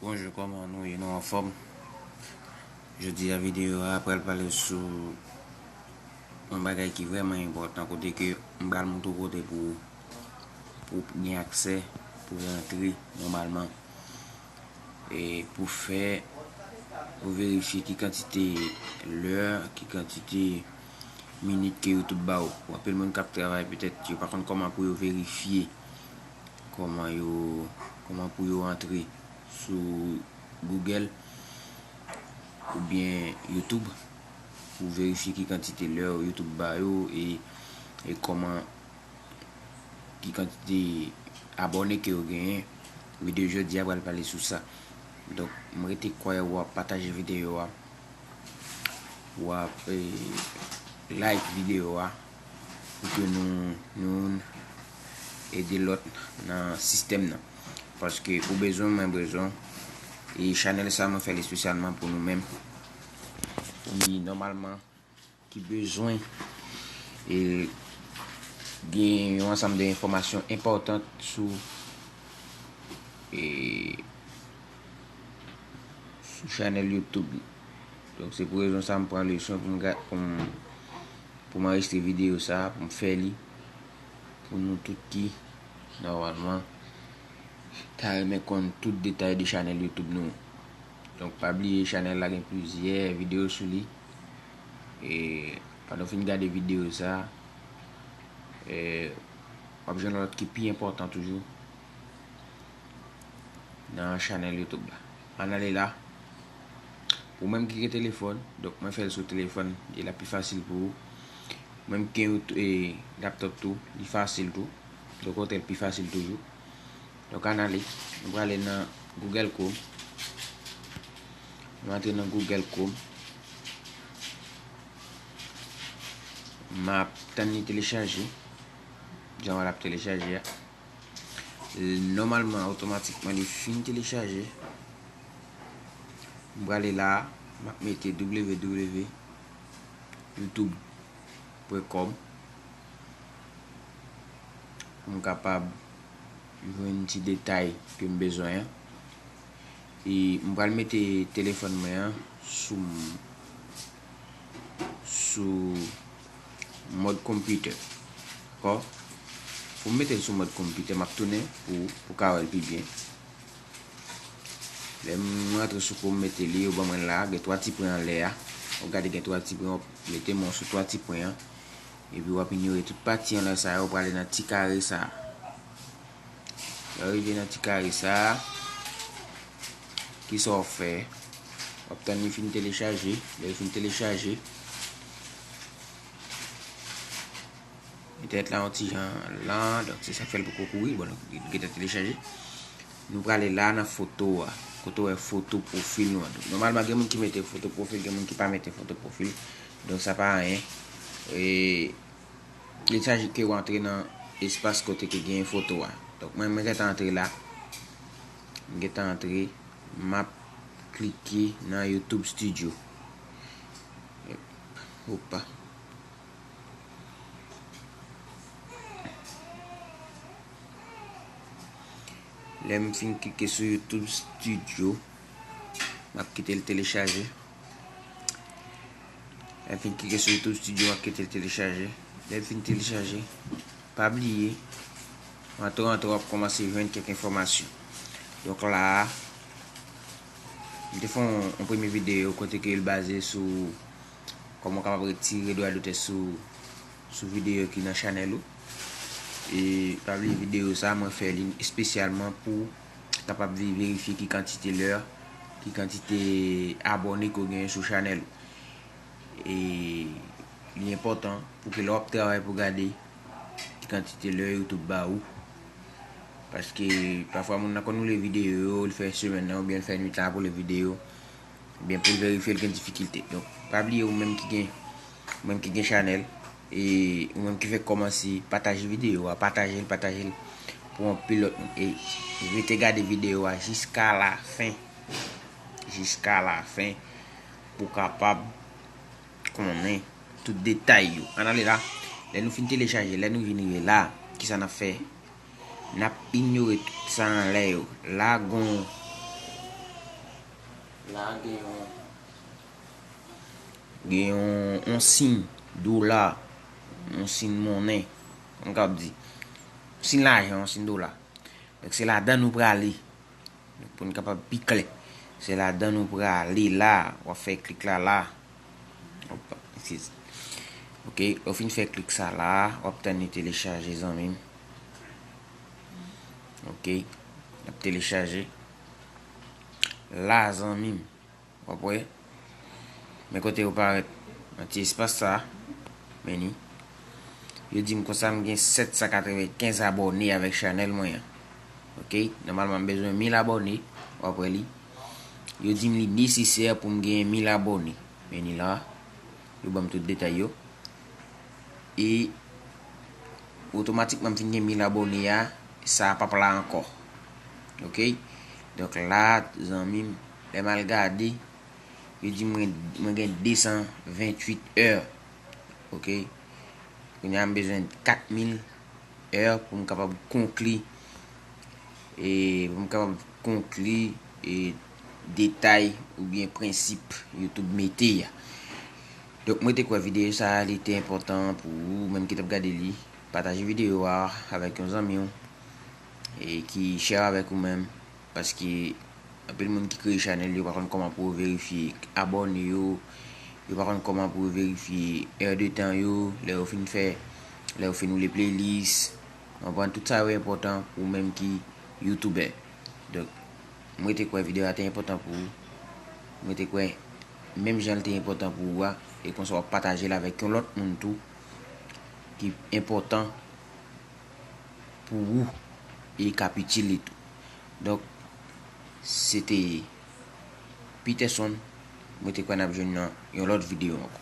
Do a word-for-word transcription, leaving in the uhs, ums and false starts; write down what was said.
Bonjou, kòman nou ye? Nou anfòm? Jodi a, videyo a pral pale sou yon bagay ki vrèman enpòtan, kote ke m pral montre w kote pou, pou gen aksè, pou rantre nòmalman. E pou fè, pou verifye ki kantite lè, ki kantite minit ke YouTube ba w. Pou anpil moun k ap travay, petèt yo pa konn kòman pou yo verifye, kòman yo, kòman pou yo antre sou Google oubyen YouTube pou verifye ki kantite lè YouTube ba yo e, e kòman, ki kantite abòne ke yo genyen. Videyo jodi a pral pale sou sa. Donk, m rete kwè w ap pataje videyo a, w ap, eh, like videyo a, pou ke nou, nou youn ede lòt nan sistèm nan. Paske ou bezwen, mwen bezwen, e chanèl sa mwen fè l espesyalman pou nou menm. Pou moun nòmalman ki bezwen, e, gen yon ansanm de enfòmasyon enpòtan sou, e, sou chanèl YouTube. Donk, se pou rezon sa m pran leson pou m ga-, pou m, pou m anrejistre videyo sa, pou m fè li, pou nou tout ki, nòmalman, ta renmen konn tout detay de chanèl YouTube nou. Donk, pa bliye, chanèl la gen plizyè videyo sou li. E pandan w fin gade videyo sa, e, w ap jwenn lòt ki pi enpòtan toujou nan chanèl YouTube la. Ann ale la. Pou mwen ki gen telefòn, donk mwen fè l sou telefòn, e l ap pi fasil pou ou. Mwen ki gen, e, laptop tou, li fasil tou. Donk, ou te l pi fasil toujou. Donk, ann ale. Nou prale nan Google Chrome. Nou antre nan Google Chrome. M ap tann li telechaje. Jan w wè l ap telechaje a. Nòmalman, otomatikman, li fin telechaje. M prale la, m ap mete w w w youtube pwen kòm pou m kapab jwenn ti detay ke m bezwen an. E m pral mete telefòn mwen an sou, sou mòd konpitè. Dakò? Pou m mete l sou mòd konpitè, m ap tounen pou, pou ka wè l pi byen. Lè m rantre sou pou m mete li, yo ban mwen la, gen twa ti pwen anlè a. W ap gade gen twa ti pwen, w ap mete men w sou twa ti pwen an. Epi w ap inyore tout pati anlè sa yo, w prale nan ti kare sa. Lè w rive nan ti kare sa, kisa w fè? W ap tann li fin telechaje. Lè l fin telechaje, entènèt la yon ti jan lan, donk se sa k fè l poko kouri. Bon, donk, li gentan telechaje. Nou prale la nan foto a. Kote w wè foto pwofil nou an. Donk, nòmalman, gen moun ki mete foto pwofil, gen moun ki pa mete foto pwofil. Donk, sa pa anyen. E, il s'agit ke w antre nan espas kote ke gen foto a. Donk, mwen, mwen gentan antre la. Mwen gentan antre. M ap klike nan YouTube Studio. Opa. Lè m fin klike sou YouTube Studio, m ap kite l telechaje. Lè m fin klike sou YouTube Studio, m ap kite l telechaje. Lè l fin telechaje, pa bliye, antre, antre, w ap kòmanse jwenn kèk enfòmasyon. Donk la a, m te fè yon, yon premye videyo kote ke l baze sou kòman w kapab retire dwa dotè sou, sou videyo ki nan chanèl ou. E pa bliye videyo sa, mwen fè li espesyalman pou kapab ve-, verifye ki kantite lè, ki kantite abòne ke w genyen sou chanèl ou. E li enpòtan pou ke lè w ap travay pou gade ki kantite lè YouTube ba ou. Paske pafwa moun nan konn woule videyo yo, li fè semèn nan oubyen li fè nwit lan ap woule videyo. Oubyen pou l verifye l gen difikilte. Donk, pa bliye ou menm ki gen, ou menm ki gen chanèl, e ou menm ki fèk kòmanse, pataje videyo a, pataje l, pataje l pou anpil lòt moun. E rete gade videyo a jiska la fen. Jiska la fen. Pou w kapab konnen tout detay yo. Ann ale la. Lè nou fin telechaje, lè nou vin rive la, kisa n ap fè? N ap inyore tout sa anlè yo. La gon, La gen yon gen yon, yon siy dola, yon siy monnen, m kab di, yon siy lajan, yon siy dola. Donk se ladan nou prale. Pou n kapab pi klè, se ladan nou prale la. W ap fè klik la la. Opa, eskize. Ok, ou fin fè klik sa la, w ap tann li telechaje, zanmi m. Ok, l ap telechaje. La, zanmi m, w ap wè. Men kote yo parèt nan ti espas sa, men ni. Yo di m konsa m gen sèt san katrevenkenz abòne avèk chanèl mwen an. Ok, nòmalman m bezwen mil abòne, w ap wè li. Yo di m li nesesè pou m genyen mil abòne. Men ni la, yo ban m tout detay yo. E otomatikman m fin gen mil abòne a, sa p ap la ankò. Ok? Donk la, zanmi m, lè m al gade, yo di mwen, mwen gen de san venntuit è. Ok? Kounye a m bezwen kat mil è pou m kapab konkli, e pou m kapab konkli, e detay oubyen prensip YouTube mete a. Donk, mwen te kwè videyo sa a, li te enpòtan pou ou menm ki t ap gade li. Pataje videyo a avèk yon zanmi w, e ki chè avèk ou menm, paske anpil moun ki kreye chanèl yo pa konn kòman pou yo verifye abòne yo, yo pa konn kòman pou yo verifye è de tan yo, lè yo fin fè, lè yo fin woule playlist. Konprann, tout sa yo enpòtan pou ou menm ki youtubè. Donk, mwen te kwè videyo a te enpòtan pou ou. Mwen te kwè menm jan l te enpòtan pou ou a, e konsa w ap pataje l avèk yon lòt moun tou ki enpòtan pou ou e k ap itil li tou. Donk, se te Peterson, mwen te kwè n ap jwenn nan yon lòt videyo ankò.